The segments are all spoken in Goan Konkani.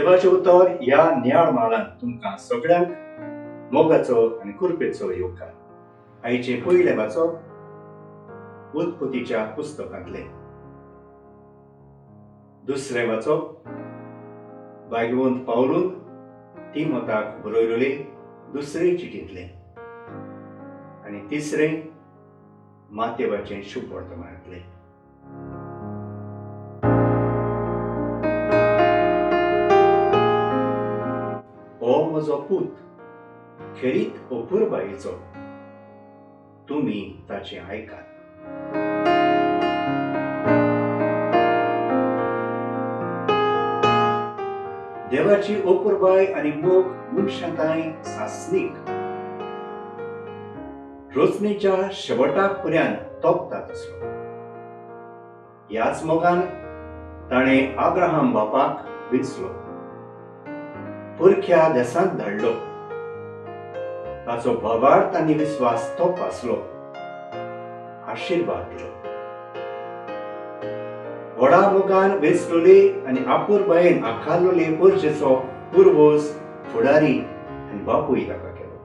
देवाचें उतर ह्या नियाळ म्हालांत तुमकां सगळ्यांक मोगाचो आनी कृपेचो येवकार. आयचें पयलें वाचप उत्पत्तीच्या पुस्तकांतलें. दुसरें वाचप भाग्यवंत पावलून तिमोताक बरयलेले दुसरे चिटींतलें आनी तिसरें मातेवाचें शुभवर्तमानांतलें. हो म्हजो पूत खेरीत अपुरबायेचो, तुमी ताचें आयकात. देवाची अपुरबाय आनी मोग मनशां सासणीक रचनेच्या शेवटाक पर्यंत तोपता तसलो. ह्याच मोगान ताणें आब्राहाम बापाक विंचलो, पुरख्या देसांत धाडलो, ताचो भावार्थ आनी विस्वास तपासलो, आशिर्वाद दिलो. व्हडा मोगान वेंचलोले आनी आपुरबायेन आकारलोले परजेचो पुर्वज, फुडारी आनी बापूय ताका केलो.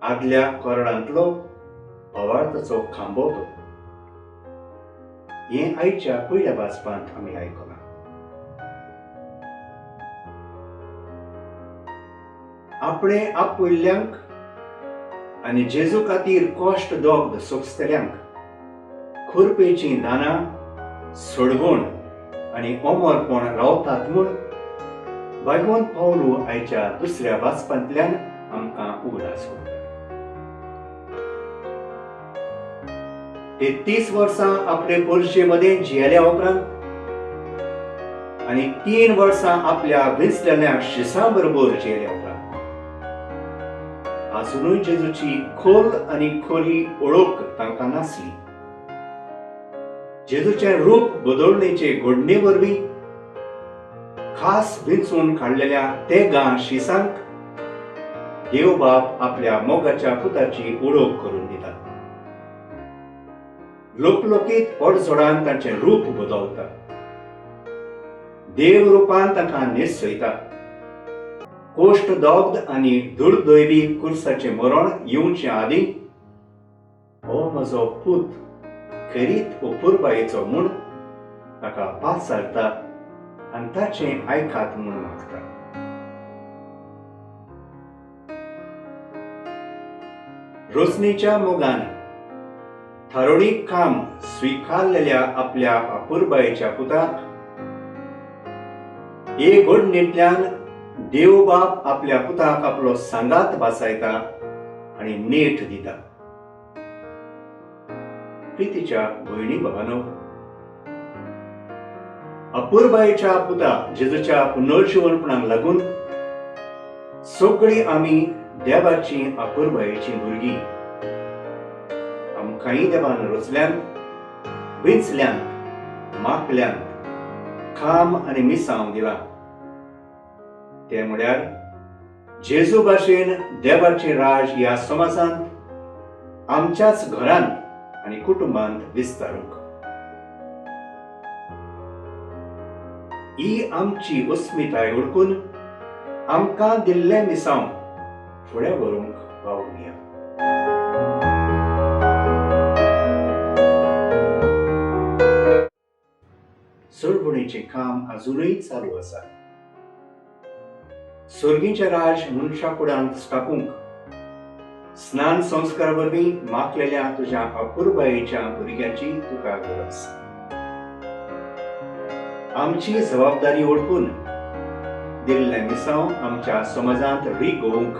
आदल्या कोरडांतलो भावार्थाचो खांबो तो. हें आयच्या पयल्या वाचपांत आमी आयकलां. आपणे आपयल्ल्यांक आनी जेजू खातीर कश्ट दोग्ध सोंसतल्यांक खुरपेचीं दानां सोडवण आनी अमरपण रावतात म्हूण भागवंत पावलू आयच्या दुसऱ्या वाचपांतल्यान आमकां उगडास करता. 33 वर्सां आपले पोरशे मदें जियेल्या उपरांत आनी 3 वर्सां आपल्या विंचलेल्या शिसां बरोबर जियेल्या उपरांत आजुनूय जेजूची खोल आनी खोली ओळख तांकां नासली. जेजूचें रूप बदलणेचे घडणे वरवीं खास विंचून काडलेल्या तेगां शिसांक देवबाप आपल्या मोगाच्या पुताची ओळख करून दिता. लोकलोकीत पडझोडान तांचें रूप बदलता, देव रुपान तांकां न्हेसयता. कोश्ट दग्ध आनी दुर्दैवी कुर्साचें मरण येवचे आदीं हो म्हजो पूत खेरीत अपुरबायेचो म्हूण ताका पाचारता आनी ताचें आयकात म्हूण मागता. रोसणेच्या मोगान थारोणीक काम स्विकारलेल्या आपल्या अपुरबायेच्या पुताक हे घडणेंतल्यान देवबाप आपल्या पुताक आपलो सांगात भासायता आनी नेट दिता. प्रितीच्या भयणी भावानो, अपुरबायेच्या पुता जेजूच्या पुनर्जिवनपणाक लागून सगळीं आमी देवाची अपुरबायेची भुरगीं. आमकांय देवान रचल्यांत, विंचल्यांत, मागल्यांत, काम आनी मिसांव दिलां. तें म्हळ्यार जेजू भाशेन देवाचें राज ह्या समाजांत, आमच्याच घरांत आनी कुटुंबांत विस्तारूंक. ही आमची अस्मिताय वळखून आमकां दिल्लें मिसांव फुडें व्हरूंक वावुरया. सोडवणेचें काम आजुनूय चालू आसा. सर्गीचें राज मनशा कुडांत स्थापूंक स्नान संस्कारा वरवीं माखलेल्या तुज्या अपुरबायेच्या भुरग्याची तुका गरज. आमची जबाबदारी वळखून दिल्लें मिसांव आमच्या समाजांत रिगोवंक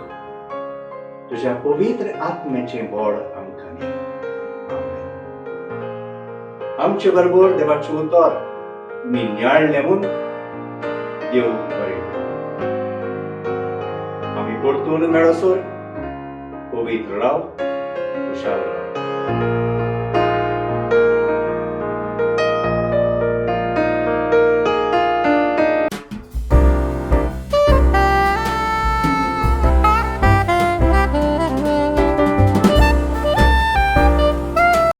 तुज्या पवित्र आत्म्याचें बळ आमकां दी. आमेन. आमचे बरोबर देवाचें उतर तुमी नियाळलें म्हूण देव बरें करूं. आमी परतून मेळसर पवित्र राव, खुशाल राव.